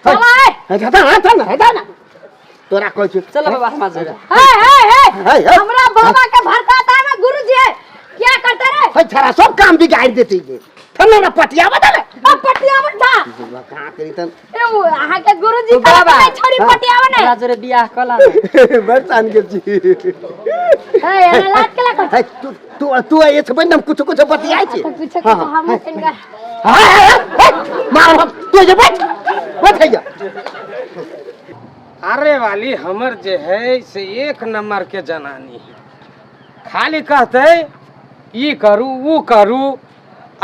बाबा ए हे जा ना जा ना जा ना तोरा कहै छी। चलो बाबा हमरा जोरे। हे हे हे हे, हे। हमरा बाबा के भड़काता है गुरुजी है क्या करते रे? हे छड़ा सब काम बिगाड़ देते जे थन ना पटिया बदल। अब पटियावन था। कहाँ करी तन? ए वो अहाँ के गुरुजी बाबा। कहलक छोड़ी पटियावन है। हमरा जोरे बियाह कला। बड़ सान गेल छी। हे एना लात के लगा। हे तू तू तू ये सब हम कुछ कुछ बतियाइ छी। तो पीछे हाँ, कुछ हाँ, हम तनका। हाँ, हाँ, हाँ, मार हम तू जे बैठ बैठ जा। अरे वाली हमर जे है से एक नंबर के जनानी है, खाली कहते ई करू ऊ करू,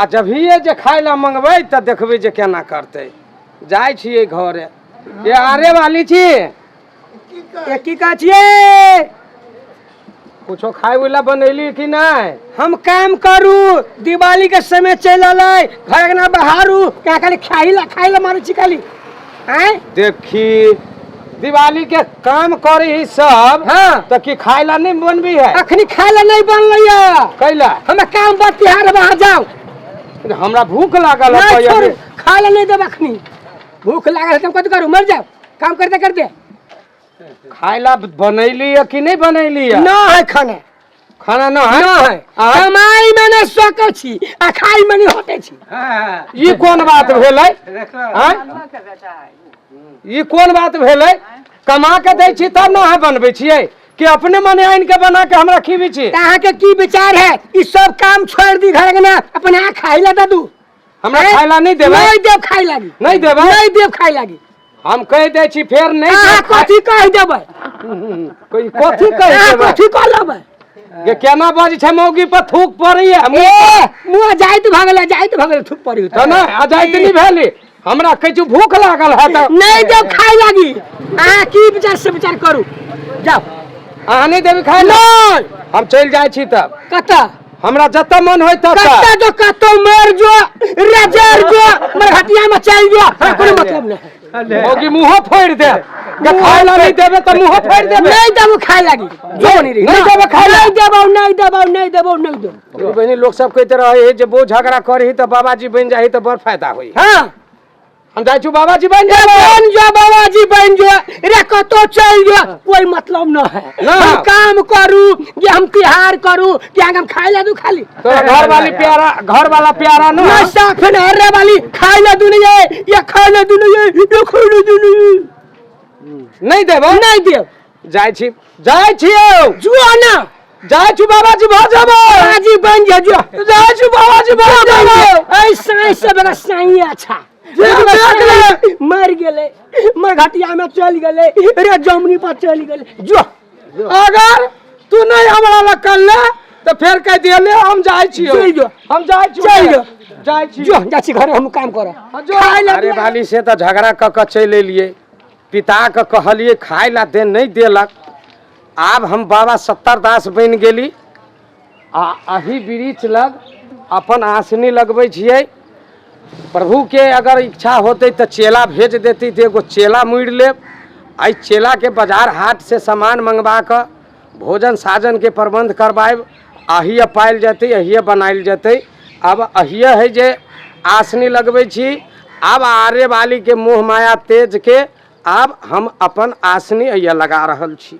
आ जभिये जे खाय ला मंगबै तऽ देखबै जे केना करतै। जाइ छियै घरे। ये आरे वाली छी। ए, की कहै छियै? कुछो खाय वाला बनैली कि नहि? हम काम करू, दिवाली के समय चलि अलै, घर अंगना बहारू, क्या खाली खाइ ला खाइ ला मारै छी खाली। आँय? देखी दिवाली के काम करी ही सब। हाँ। तऽ की खाय ला नहि बनबी है? अखनी खाय ला नहि बनलै या। कैला? हमे काम बा तिहार बाहर जाउ। हमरा भूख लागल है। नहि कहिया छोड़ू, बे- खाय ला नहि देब अखनी। भूख लागल है तऽ हम कथी करू, मरि जाउ काम करते करते। खाय ला बनैली है कि नहि बनैली है? न है खाना। खाना न है? न है। कमाई में नहि सकै छी आ खाई में नहि हटै छी। ई कोन बात भेलै? आँय? ई कोन बात भेलै? कमा के दै छी तब ने अहाँ बनबै छियै कि अपने मने आनि के बना के हमरा खिबै छी? तऽ अहाँके की विचार है? ई सब काम छोड़ि दी घर अंगना, अपने अहाँ खाइ ला दऽ दू। हमरा खाय ला नहि देबै? नहि देब खाइ लागी। नहि देबै? नहि देब खाइ लागी। हम कहि दै छी फेर नहि अहाँ देब खाय- कथी कहि देबै? कोई कथी कहि अहाँ देबै? कथी कह लेबै? जे केना बजै छै मौगी पर थूक पड़ैया। ए मुँह जाइत भऽ गेलै, जाइत भऽ गेलै, थूक पड़ी। तऽ नहि आ जाइत नहि भेली, हमरा कहै छी भूख लागल है तऽ नहि देब खाइ लागी। अहाँ की विचार से विचार करू, जाउ। अहाँ नहि देबै खाय ला? नहि। हम चलि जाइ छी तब। कतऽ? हमरा जतऽ मन होय ततऽ। कतऽ जो कतौ मर जो, रजर जो, मरघटिया में चलि जो, हमरा कोनो मतलब नहि है। मौगी मुँहो फोड़ि दे जे खाय ला नहि देबै तऽ मुँहो फोड़ि देबै। नहि देबो खाय लागी, जो नहीं रही। नहि देबै खाय ला। नहि देबो, नहि देबो, नहि देबो, नहि देबो। गुरु बहिनी, लोक सब कहैत रहे है जे बहुत झगड़ा करही तऽ बाबाजी बनि जाही तऽ बड़ फायदा होई। हाँ। हम जाइ छी बाबाजी बनि ए, जेबै। बन जो बाबाजी बन जो, रे कतौ चलि जो, कोई मतलब न है। ना। हम काम करू जे हम तिहार करू कि हम खाय ला दू खाली। तोरा घर वाली प्यारा, घर वाला प्यारा न? ना साफ न अरे वाली खाय ला दू नहीं है, या खाय ला दू नहीं है, या खाय ला दू नहीं है। नहि देबै? नहीं देब। जाइ छी, जाइ छियौ। जुआ ना। जाइ छी बाबाजी भऽ जेबै। बाबाजी बन जा जो। जाइ छी बाबाजी भऽ जेबै। ऐ साई से बड़ा साई अच्छा। देख ले। मर गेलै, मरघटिया में चलि गेलै, रे जमुनी पर चलि गेलै, जो। अगर तू नहीं हमरा लग करले तऽ फेर कहि दियले हम जाइ छियौ। चलि जो। हम जाइ छियौ। चलि जो। जाइ छी। जो, जाइ छी घरे, हम काम करब। खाय ला अरे वाली से तऽ झगड़ा कऽ कऽ चलि एलियै, पिता के कहलियै खाय ला दे, नहि देलक। आब हम बाबा सत्तर दास बनि गेली आ अही वृक्ष लग अपन आसनी लगबै छियै। प्रभु के अगर इच्छा होतै तऽ चेला भेज देती तऽ एगो चेला मुड़ि लेब। एहि चेलाके बाजार हाट से सामान मंगवा कऽ भोजन साजनके प्रबन्ध करवायब। अहिए पायल जेतै, अहिए बनायल जेतै। आब अहिए है जे आसनी लगबै छी। आब आरे वालीके मोह माया तेज के आब हम अपन आसनी अहिए लगा रहल छी।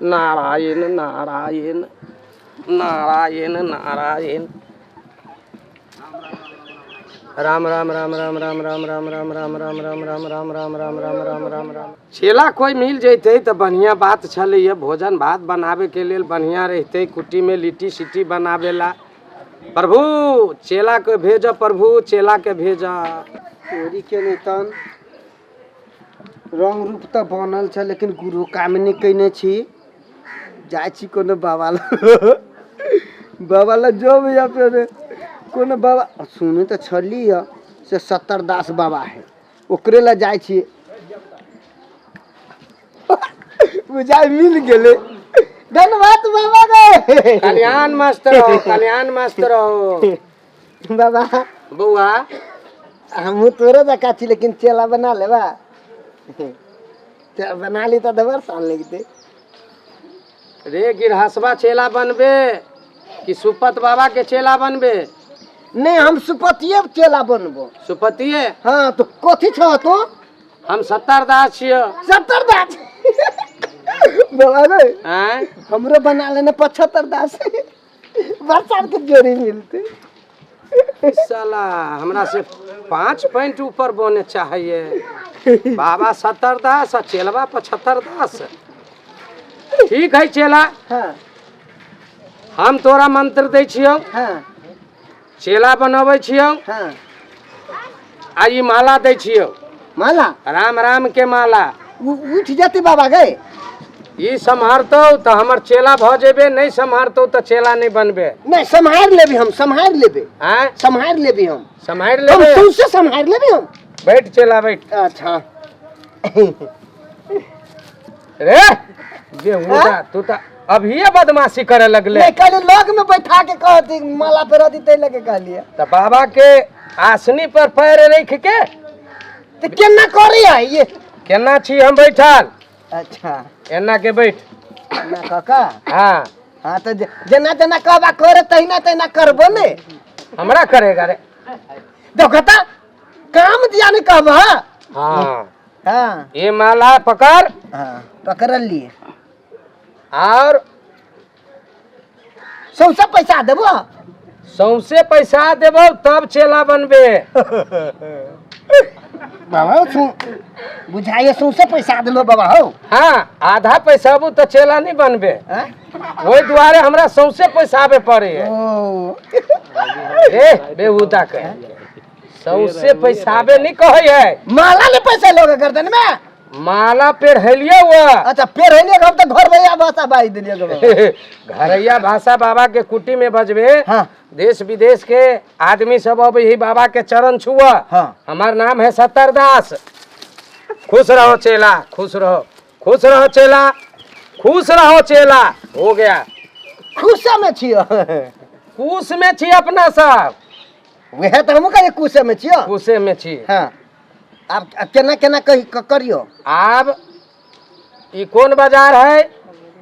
नारायण नारायण नारायण नारायण राम राम राम राम राम राम राम राम राम राम राम राम राम राम राम राम राम राम राम। चेला कोइ मिल जैतै तऽ बढ़िआँ बात छलैए। भोजन भात बनाबैके लेल बढ़िआँ रहितै, कुट्टीमे लिट्टी सिट्टी बनाबेला। प्रभु चेला के भेज, प्रभु चेला के भेज। चोरी के नहि तन रंग रूप तऽ बनल छै, लेकिन गुरु काम नहि कयने छी। जाइ छी कोनो बाबा लग, बाबा लग जो भैया फेर कोनो बाबा सुनै तऽ छली हँ से सत्तर दास बाबा है, ओकरे लग जाइ छी। बुझाइ मिल गेलै। धन्यवाद बाबा गे। कल्याण मस्त रहो, कल्याण मस्त रहो। बाबा बौआ हमहूँ तोरे जकाँ छी, लेकिन चेला बना लेबा। चेला बना ली तऽ बड़ साल लगतै। रे गिरहसबा चेला बनबे कि सुपत बाबा के चेला बनबे? नहीं, हम सुपतिये चेला बनबो। सुपतिये? हाँ, तो कथी छह तू? हम सत्तर दास छियै। 70 दास बाबा रे। आँय? हमरो बना लेना 75 दास, बरसात के जोड़ी मिलते। साला हमरा से 5 पॉइंट ऊपर बने चाहिए। बाबा 70 दास आ चेलवा 75 दास। ठीक है चेला। हाँ। हम तोरा मंत्र दै छियौ। हाँ। चेला बनबै छियौ। हाँ। आ ई माला दै छियौ। माला? राम राम के माला। उठ जाते बाबा गए। ई सम्हारतौ तऽ हमर चेला भऽ जेबे, नहीं सम्हारतौ तऽ चेला नहीं बनबे। नहीं, सम्हार लेबे हम, सम्हार लेबे। आँय? सम्हार लेबे हम। सम्हार हम लेबे? सौंसे सम्हार लेबे हम। बैठ चेला बैठ। अच्छा। रे बेहुदा, तू तऽ अभिये बदमाशी करे लगले। नहीं, कहली लग में बैठा के कहती माला पे रहती तै लगे कहलिए। तऽ बाबा के आसनी पर पैर रख के तो केना करे है ये? केना छी हम बैठल? अच्छा। एना के बैठ। ना काका। हाँ। हाँ तो जेना जेना कहबा करे तहिना तहिना करबो ने। हमरा करेगा रे। देखो ता काम दिया नहीं कहबा। हाँ। हाँ। ये माला पकड़। हाँ पकड़ लिए। और सौंसे पैसा देबो। सौंसे पैसा देबो तब चेला बनबे। बाबा बुझाइए सौंसे पैसा देलो बाबा हो। हाँ आधा पैसा आबू तो चेला नहीं बनबे। हाँ? वही दुआरे हमरा सौंसे पैसा आबे पड़े है। ओ। ए बेहुदा के सौंसे पैसा आबे नहीं कहे है। माला ले पैसा लोगे गर्दन में? माला पेढ़लिए हुआ। अच्छा पेढ़लिए हम तो घर भैया भाषा बाज दिलिए बाबा। घरैया भाषा बाबा के कुटी में बजबे। हाँ। देश विदेश के आदमी सब अब यही बाबा के चरण छुआ। हाँ। हमार नाम है सत्तर दास। खुश रहो चेला, खुश रहो, खुश रहो चेला, खुश रहो चेला। हो गया। खुश में छियो? खुश में छी अपना सब। वह तो हमहूँ कहे कुशे में छियो। कुशे में छी। हाँ। अब केना केना कही करियो? आब ई कोन बाजार है?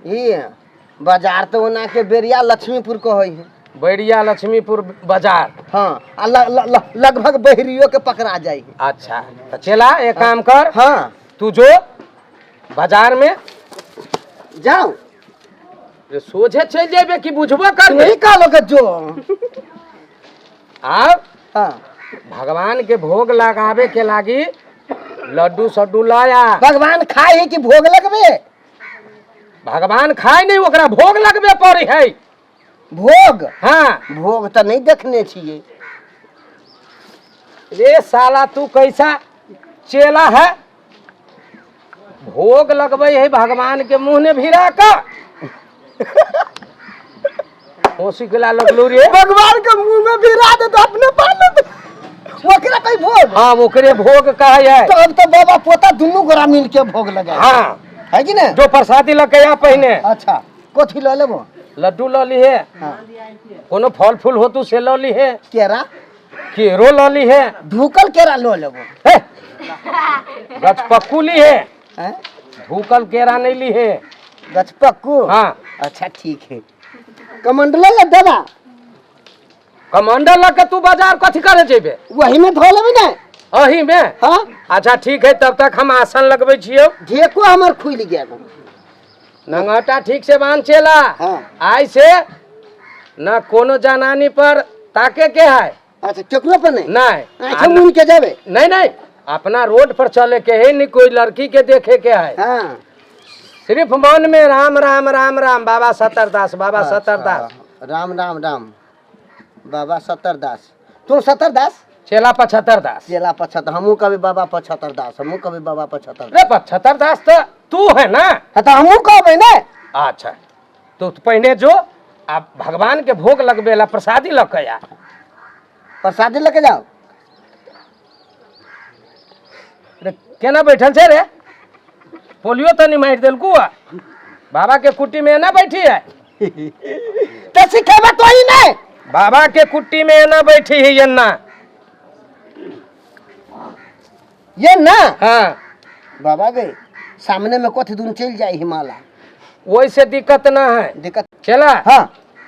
ई बाजार तो ओना के बेरिया लक्ष्मीपुर कहै है। बैरिया लक्ष्मीपुर बाजार। हाँ, आ लगभग बहरियो के पकड़ा जाए है। अच्छा तो चला एक काम कर। हाँ। तू जो बाजार में जाओ। सोझे चल जेबे कि बुझबो कर? नहीं कहलो के जो। आब हाँ। भगवान के भोग लगावे के लागी लड्डू सड्डू लाया। भगवान खाए है कि भोग लगबे? भगवान खाए नहीं, ओकरा भोग लगबे पड़े है। भोग? हाँ। भोग तो नहीं देखने छिए। रे साला तू कैसा चेला है, भोग लगबे है भगवान के मुंह ने भिरा का होसी के ला लगलू रे। भगवान के मुंह में भिरा दे तो अपने पा लेते। ओकरा कहीं भोग? हाँ ओकरे भोग कहे है। तो अब तो बाबा पोता दुनू गोरा मिल के भोग लगा। हाँ। है कि ने? जो प्रसादी लके आ पहिने। अच्छा कथी ल लेबो? लड्डू ल लीहे। हाँ। कोनो फल फूल हो तू से ल लीहे। केरा? केरो ल लीहे। धूकल केरा ल लेबो। हे, गछपक्कू लीहे। हैं? धूकल केरा नहीं लीहे। गछपक्कू? हाँ। अच्छा ठीक है। कमंडल ले देबा? कमंडल लके तू बाजार कथी करे जेबे? वही में धो लेबे ने। अही में? हाँ। अच्छा ठीक है, तब तक हम आसन लगबे छियो। ढेको हमर खुलि गेल। नंगटा ठीक से बांध चेला। हाँ। आइ से न कोनो जनानी पर ताके के है। अच्छा केकरो पर नहीं? नहीं। आँखें मून के जाबे? नहीं नहीं, अपना रोड पर चले के है, नहीं कोई लड़की के देखे के है। हाँ। सिर्फ मन में राम राम राम राम बाबा सत्तर दास बाबा अच्छा, सत्तर दास। राम राम राम बाबा सत्तर दास। तू सत्तर दास? चेला 75 दास। चेला 75। हमहूँ कभी बाबा 75 दास, हमहूँ कभी बाबा 75 रे 75 दास तो तू है ना? हाँ तो हमहूँ कहबे ने। अच्छा तो पहले जो आप भगवान के भोग लगबे ला प्रसादी लग के आ। प्रसादी लके जाओ। रे केना बैठल छे रे? पोलियो तनी मारि देलकू आ। बाबा के कुटी में एना बैठी है। तो सिखेबे तो ही नहीं। बाबा के कुट्टी में एना बैठी है एना। ये ना? हाँ। बाबा गए सामने में कथी दून चल जाए हिमालय। वैसे दिक्कत ना है। दिक्कत चला। हाँ।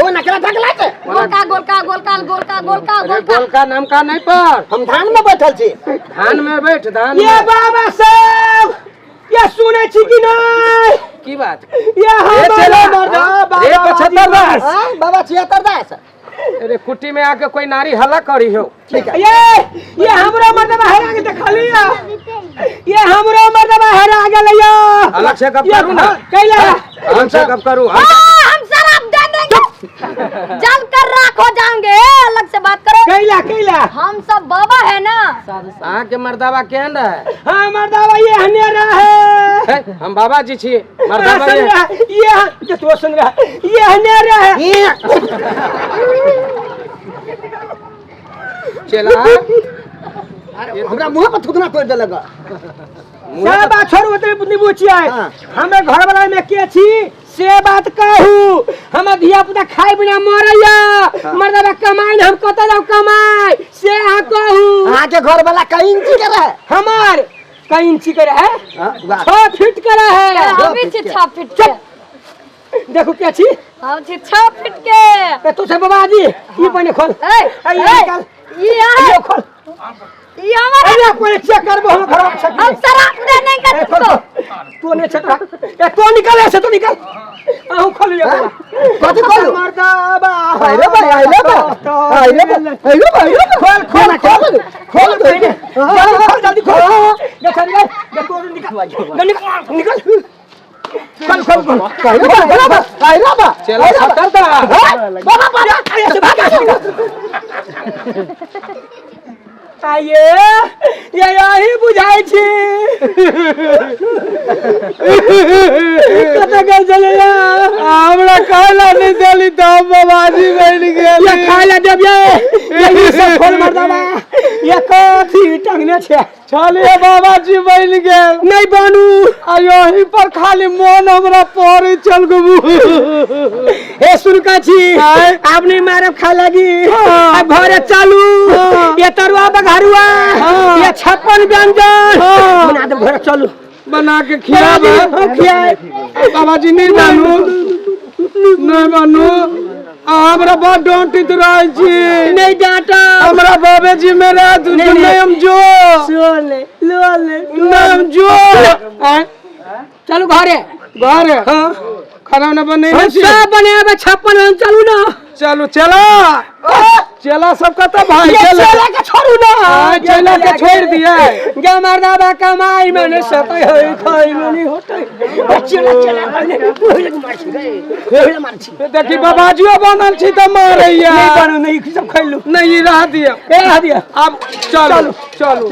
ओ नकला ढकला छै। गोलका गोलका गोलका गोलका गोलका। अरे गोलका गोलका नामका नहीं पर। हम धान में बैठल छी। धान में बैठ, धान ये में। बाबा साहब, ये सुनै छी कि नहीं? की बात? ये ए हमारा चला। मर्दा रे बाबा 75 दास। हाँ, बाबा 76 दास। अरे कुटी में आके कोई नारी हल्ला करी हो। ठीक है। ये हमरो मर्दबा हरा के देखलिया, ये हमरो मर्दबा हरा गेल यो। अलग से गप करू ना। कैला? अलग से गप करू। हाँ, हम शराब दे देंगे, जल कर राख हो जाएंगे। ए, अलग से बात करो। कैला कैला? हम सब बाबा है ना। अहाँ के मर्दावा केहन रहे? हाँ, मर्दबा ये हने रहे। हे, हम बाबा जी छिए, मर्दावा सुन ये रहा ये जे तो सुन रहा, ये हने रहे। चला। अरे हमरा मुंह पर थुकना तोड़ देलक। से बात छोड़ू, ओतरे बुद्धि बुचिया। हाँ। हमें घर वाला में के छी से बात कहू। हमर धिया पुता खाए बिना मरैया, मर्दबा कमाई न, हम कतऽ जाऊ कमाई से अहाँ कहू। अहाँ के घर वाला कई इंची के रहे? हमार कई इंची के रहे? हाँ, वाह। 6 फीट के रहे। हम भी छी 6 फीट के। देखू के छी। हम छी 6 फीट के। ए, तू से बाबा जी ई पहिने खोल। ए, ए, ये ए, निकाल। ये ये खोल। ये हमारा। अरे कोई चेक करबो हम घर में चेक। हम शराब दे नहीं ए, कर खोल, तुमको। खोल। तू नहीं चेक कर। ए, तू निकल ऐसे, तू निकल। आहू खोल लिया बाबा। कथी खोलू? मर्दाबा। आइरे बा, आइरे बा, आइरे बा, आइरे बा, आइरे बा। खोल खोल खोल, खोल खोल। जल्दी खोल, जल्दी खोल। देखो निकल, देखो निकल, निकल निकल, खोल खोल खोल। आइरे बा, आइरे बा, आइरे बा। चला 70 दास। बाबा बाबा। अरे ऐसे भाग ऐसे। आइए, ये यही बुझाइ छी। कतऽ गेल छलैया? हमरा खाइला नहीं देली तऽ हम बाबाजी बनि ये गेली। खाय ला देबियै? ये ई सब खोल मर्दाबा, ये कथी टंगने छै? छलिए बाबाजी बनि गेल। नहीं बनू। आ यही पर खाली मोन हमरा पड़े चल गबू। हे सुनका छी, आय। आब नहीं मारब खाय लागी। हाँ। अब घरे चलू। हाँ। ये तरुआ बघारुआ, हाँ। ये 56 व्यंजन हाँ। बना दे, घरे चलू। बना के खियाब। हाँ, खियाए। बाबाजी नहीं बनू, नहीं बनू। आ हमरा बड़ डांटित रहै छी। नहीं डांटा। हमरा बाबेजी मेरा नहीं, नहीं। नहीं हम जो लो ले लो ले। नहीं हम जो। आय, चलू घरे। घर? हाँ। खाना उना बनेने हम छी? सब बनेबे 56 व्यंजन, चलू ना। चलू, चला चला, सब कतऽ भाग ये गेल? चला के छोड़ू ना। हाँ, चला के छोड़ दिया। गे मर्दाबा कमाई में नहीं सकै है, खाई में नहीं होतै। चला चला, ओहि लग मार छी, ओहि लग मार छी। देखी बाबाजियो बनल छी तऽ मारैया। नहीं बनू, नहीं, सब खैलू। नहीं, रह दिया। ए, रह दिया। अब चलू चलू।